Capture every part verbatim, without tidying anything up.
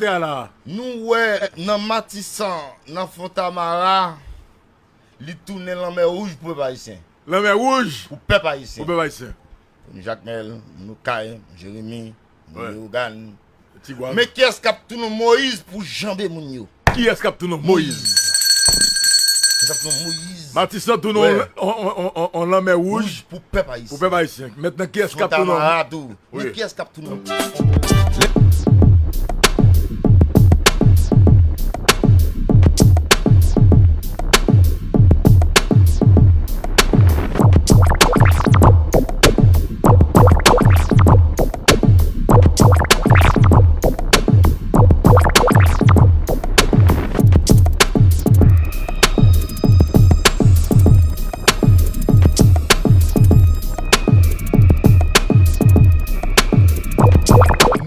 Tè a la. Nou wè nan Matisan, nan Fontamara, li tounen lanmè wouj pou pèp ayisyen. Lanmè wouj pou pèp ayisyen. Pou pèp ayisyen. Moun Jakmèl, moun Okay, moun Jeremi, moun Leyogàn. Men kiyès k ap tounen Moyiz pou janbe moun yo? Kiyès k ap tounen Moyiz? Kiyès k ap tounen Moyiz? Matisan tounen on, on, on, on, on lanmè wouj pou pèp ayisyen. Pou pèp ayisyen. Mentnan kiyès k ap tounen? Fontamara tou. Men kiyès k ap tounen?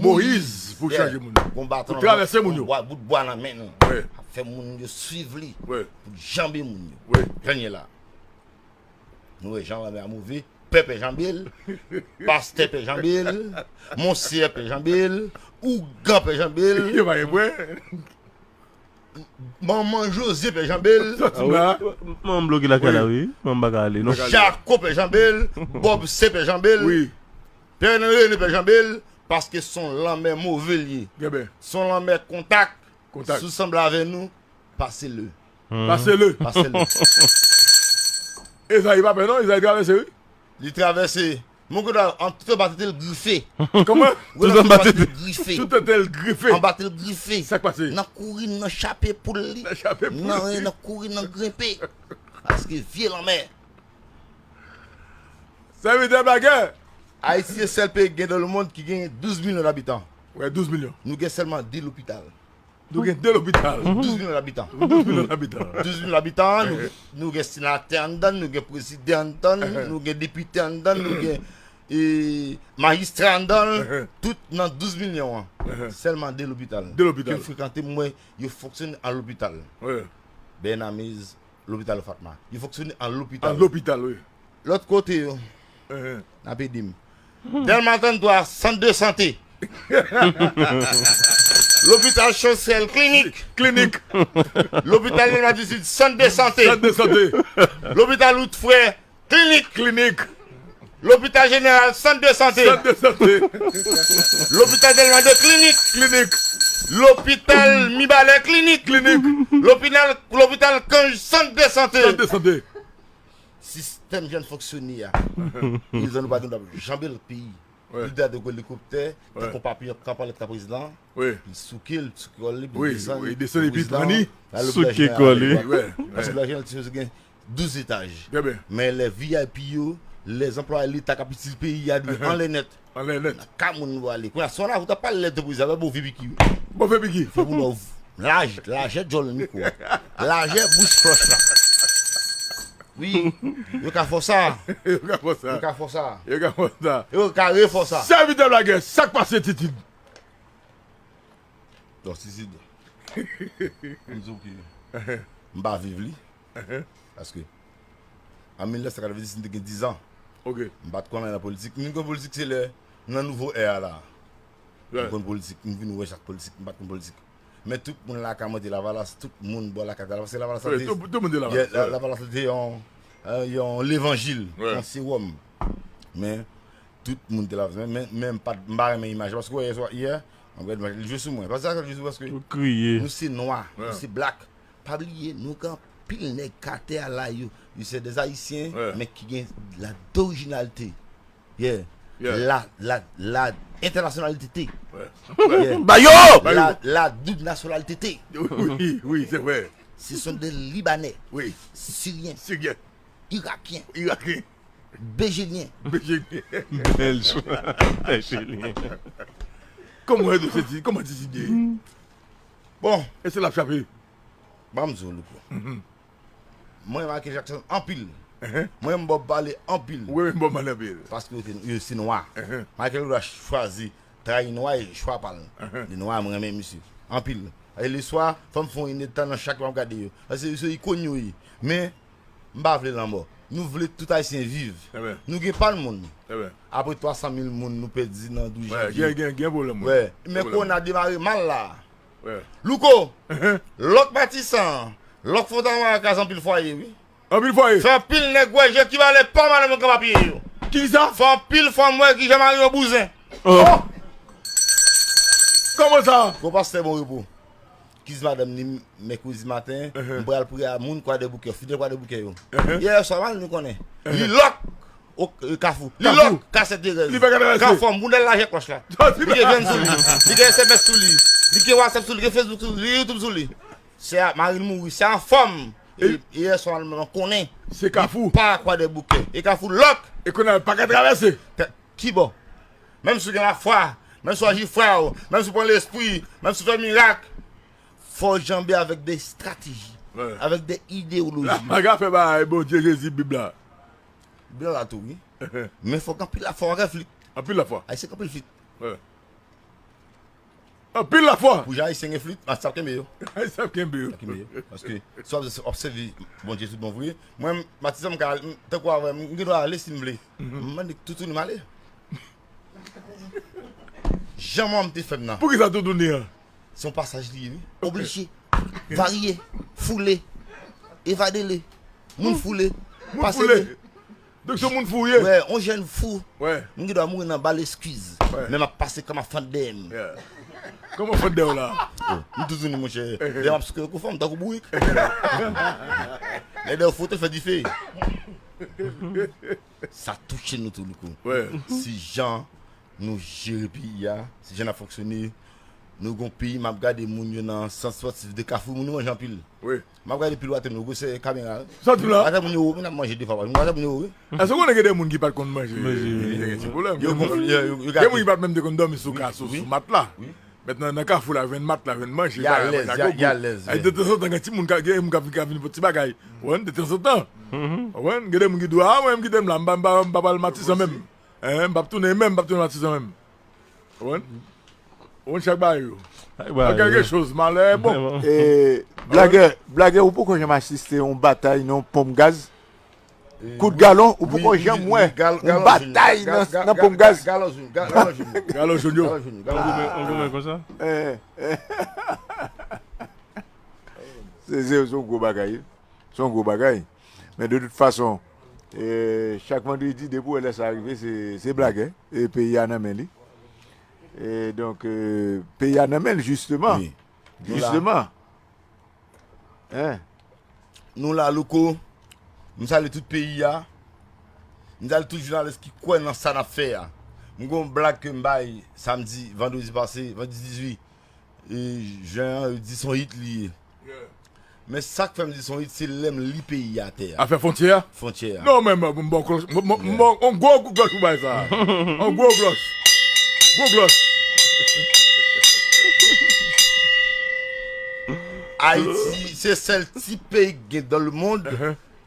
Moyiz pou chanje moun yo. Pou travèse moun yo. Bout bwa nan men nou. Ap fè moun yo swiv li. Pou janbe moun yo. Kounye la. Nou wè jan lanmè a move. Pè pè janbe l. Pastè pè janbe l. Monseyè pè janbe l. Ougan pè janbe l. Yo pa gen pwen. Manman Jozye pè janbe l. Manman bloke lakay la, wi. Manman pa ka ale, non. Jako pè janbe l. Bòb se pè janbe l. Pè Rene pè janbe l. Paske se yon lanmè move l ye. Se yon lanmè kontak. Si w sanble avè nou, pase le. Pase le. Pase le. Ezayi pa pè non, Ezayi travèse, wi. Li travèse. Mon koda, an tout anba tete l grife. Kòman? Tout anba tete l grife. Tout tete l grife. Anba tete l grife. Sa k pase? Nan kouri, nan chape poul li. Nan chape poul li. Nan kouri, nan grenpe. Paske vye lanmè. Sèvitè Blagè. Ayiti se sèl peyi ki gen dans le monde ki gen douz milyon d'abitan. Wi, douz milyon. Nou gen sèlman de lopital. Nou gen de lopital. Douz milyon d'abitan. Douz milyon d'abitan. Douz milyon d'abitan, nou, nou gen senatè anndan, nou gen prezidan anndan, nou gen depite anndan, nou gen e, majistra anndan, tout nan douz milyon an. Sèlman de lopital. De lopital. Ke m frekante, m wè yo fonksyone an lopital. Bernamiz, lopital Fatma. Yo fonksyone an lopital. An lopital, wi. Lòt kote yo, n ap ede m. Dèlma trannntwa, sant de sante. Lopital Chansèl, klinik. Klinik. Lopital Dèlma disid, sant de sante. Sant de sante. Lopital Wout Frè, klinik. Klinik. Lopital Jeneral, sant de sante. Sant de sante. Lopital Dèlma de, klinik. Klinik. Lopital Mibalè, klinik. Klinik. Lopital, lopital Kanj, sant de sante. Sant de sante. Sistèm jan l fonksyone a. Prezan nou pa gen dwa janbe l peyi. Li dwe ap helikoptè, tankou papyon k ap pale ak prezidan. Li souke l, souke kò l, li desann, li desann epi pran li. Souke kò li. Paske lajan ti gen douz etaj. Men lè V I P yo, lè anplwaye leta k ap itil peyi a dwe anlè nèt. Anlè nèt. Nan ka moun nou ale. Kounye a, si w ann avè w ta pale lè de prezidan, ba w vye piki. Ba w vye piki. Fè pou nou laj, lajè djòl mikwo a. Lajè bouch klòch la. Wi, yo ka fè w sa. Yo ka fè w sa. Yo ka fè w sa. Yo ka fè w sa. Yo ka refè w sa. Sèvitè Blagè, sa k pase Titid? Bon, Titid. M di w ke m pa viv li. Paske an mil nèf san katrevenndis, m te gen diz an. M pa t konn anyen nan politik. M vin konn politik se lè nan nouvo è a la. M konn politik, m vin wè sa k politik, m pa t konn politik. Men tout moun lakay mwen te Lavalas, tout moun bò lakay te Lavalas, paske Lavalas la te, tout, tout moun te Lavalas, Lavalas la te yon, yon levanjil, yon sewòm. Men tout moun te Lavalas, men, men, men m pa, m pa renmen imaj la, paske wè yè swa, yè, m ap gade imaj, li jwe sou mwen. Paske sa k jwe sou mwen, paske nou se nwa, nou se blak. Pa bliye, nou gen anpil nèg k atè a la, yo, yo se des Haïtiens, men ki gen la dorijinalite. Yeah. La, la, la internationalité. Ba yo! La, la double nationalité. Wi, wi, se vre. Ce sont des Libanais, Syriens, Irakyen, Béjényen. Béjényen. Bèl chwa. Béjényen. Kòman w wè dosye ti, kòman ti ti ye? Bon. Èske l ap chape? Ban m di w, Louko. Mwen renmen Michael Jackson anpil. Mwen renmen Bob Marley anpil. Ou renmen Bob Marley anpil. Paske yo te, yo se nwa. Michael Jackson chwazi trayi nwa e chwa pa l. Li nwa, mwen renmen misye anpil. E le swa, fò m fè yon inèdtan nan chak yo, m ap gade yo. Paske se ikòn yo ye. Men, m pa vle lanmò. Nou vle tout Ayisyen viv. Nou gen pa n moun. Apre twa san mil moun nou pèdi nan douz janvye. Gen, gen, gen pwoblèm, wi. Men kòwona demare mal la. Louko, lòk Matisan, lòk Fontamara kraze anpil fwaye, wi. Anpil fwaye. Fè anpil nèg wè je ki valè pa madanm yo k ap apiye yo. Ki sa? Fè anpil fanm wè ki jan mari yo bouzen. Oh! Kòman sa? Gwo pastè bon repo. Kiz madanm ni mèkredi maten, m pral priye a moun Kwadèboukè, fidèl Kwadèboukè yo. Yè swa mal nou konnen. Li lòk o, e, Kafou. Li lòk Kasè Terèz. Li pa ka travèse. Kafou, bounda l lajè klòch la. Li gen venn sou li. Li gen S M S sou li. Li gen WhatsApp sou li. Li gen Facebook sou li. Li gen YouTube sou li. Se a, mari l mouri. Se anfòm. E, e yè swa mal mwen konnen. Se Kafou. Li pa Kwadèboukè. E Kafou lòk. E kounye a, l pa ka travèse. Kibò? Menm si w gen lafwa, menm si w aji frè w, menm si w pran lespri, menm si w fè mirak, fò w janbe avèk de estrateji, avèk de idewoloji. Lapaga fè bagay Bondye, Jezi, Bib la. Bib la tou, wi. Men fòk anpil lafwa, w ka flit. Anpil lafwa. Ayisyen k anpil flit. Anpil lafwa. Pou jan Ayisyen gen flit, Ayisyen ap kenbe yo. Ayisyen ap kenbe yo. Ap kenbe yo. Paske si w ap obsève Bondye tout bon vre, mwen, Matisan m ka al, m, tankou avè m, m gen dwa ale si m vle. M mande toutouni m ale. Jan manman m te fè m nan. Poukisa toutouni an? Se yon pasaj li ye, wi. Oblije. Varye. Foule. Evade le. Moun foule. Pase le. Donk se moun fou ye. Wè, yon jèn fou. M gen dwa mouri nan bal eskiz. Men m ap pase kòm ap fannde m. Kòman fannde w la? Oh, m toutouni, monchè. Lè m ap sikwe kou fanm tankou bourik. Lè dèyè foto fè dife. Sa touche nou tou, Louko. Si jan nou jere peyi a, si jan n ap fonksyone, nou gon peyi, m ap gade moun yo nan sant spòtif de Kafou, moun yo manje anpil. M ap gade pil watè nou, gwosè kamera. Sa tou la. Watè moun yo, moun ap manje de fwa pa jou, watè moun yo, wi. Èske w konnen gen de moun ki pa t konn manje? Manje. Gen ti pwoblèm. Yo gon, yo, yo gate. Gen moun ki pa t menm te konn dòmi sou ka, sou, sou matla. Mentnan, nan Kafou la, jwenn matla, jwenn manje, y alèz, y alèz. De tanzantan, gen timoun ka, gen moun k ap vin, k ap vin pou ti bagay. Ou konprann? De tanzantan. Ou konprann? Gen de moun ki di, a, mwen menm kite m la, m pa, m pa, m pa pral Matisan menm. Hein, m p ap tounen menm, m p ap tounen Matisan menm. Ou konprann? Ou konprann chak bagay yo. An kèlke choz, malè bon. E, blagè, blagè, ou poko janm asiste yon batay nan ponp gaz? Kout galon, ou poko janm wè yon batay nan, nan ponp gaz? Galon joun, galon joun. Galon joun yo. Galon joun yo. Yon goumen, yon goumen konsa? Se, se, se yon gwo bagay, wi. Se yon gwo bagay. Men de tout fason, e, chak vandredi, depi w wè lè sa rive, se, se blagè. E peyi a nan men li. E donk, e, peyi a nan men l, jisteman. Wi. Nou la. Jisteman. Hein? Nou la, Louko. M salye tout peyi a. M salye tout jounalis ki kwè nan sa n ap fè a. M gon blag ke m bay samdi, vandredi pase, vandredi dizuit jen an, yo di se yon hit li ye. Men sa k fè m di se yon hit, se lè m li peyi atè a. Afè fwontyè a? Fwontyè a. Non, men m, m, m, m, m, m, m, yon gwo kout glòs pou bay sa. Yon gwo glòs. Gwo glòs. Ayiti, se sèl ti peyi k gen dans le monde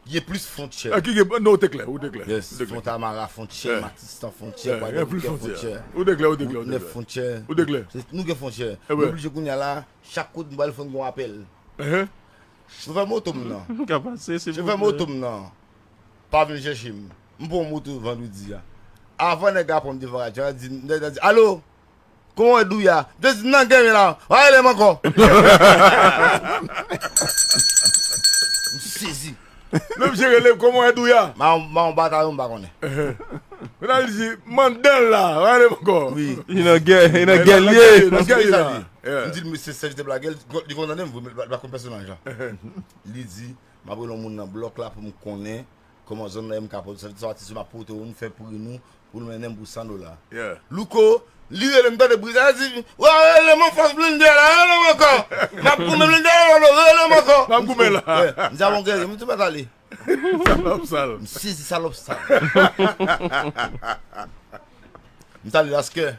ki gen plis fwontyè. Ki gen, non, ou te klè, ou te klè. Yes, Fontamara fwontyè, Matisan fwontyè, Kwadèboukè fwontyè, Woudnèf fwontyè. Ou te klè. Nou gen fwontyè. Nou oblije kounye a la, chak kote nou pral fè yon apèl. Chofè moto m nan. Chofè moto m nan. Pa vin chèche m. M pran moto vandredi a. Avan nèg la pran m devan radyo a, di, nèg la di, "Alo, kòman w ye, Douya?" M te di, "Nan gen la, pa rele m ankò." M sezi. Lè misye rele m, "Kòman w ye, Douya?" Ma, ma yon batayon m pa konnen. Kounye a li di, "Mandan l la, pa rele m ankò." Wi. Li nan gè, li nan gè l ye. Nan gè l la. M di l, "Mesye Sèj te blagè, li konn tande m vre, men li pa konn pèsonaj la." Li di, "M ap rele yon moun nan blòk la pou m konnen kòman zòn nan ye, m ka pote, sa vle di se yon atis m ap pote w, m fè pri nou, pou l mennen m pou san dola." Louko, li rele m, tande bri sa, li di, "Wa rele m anfas blende la, rele m ankò. M ap goumen blende la, rele m ankò." M ap goumen la. M di, "A bon, gere, m tou mèt ale." Salòp sal. M sezi, salòp sal. M salye Laskè.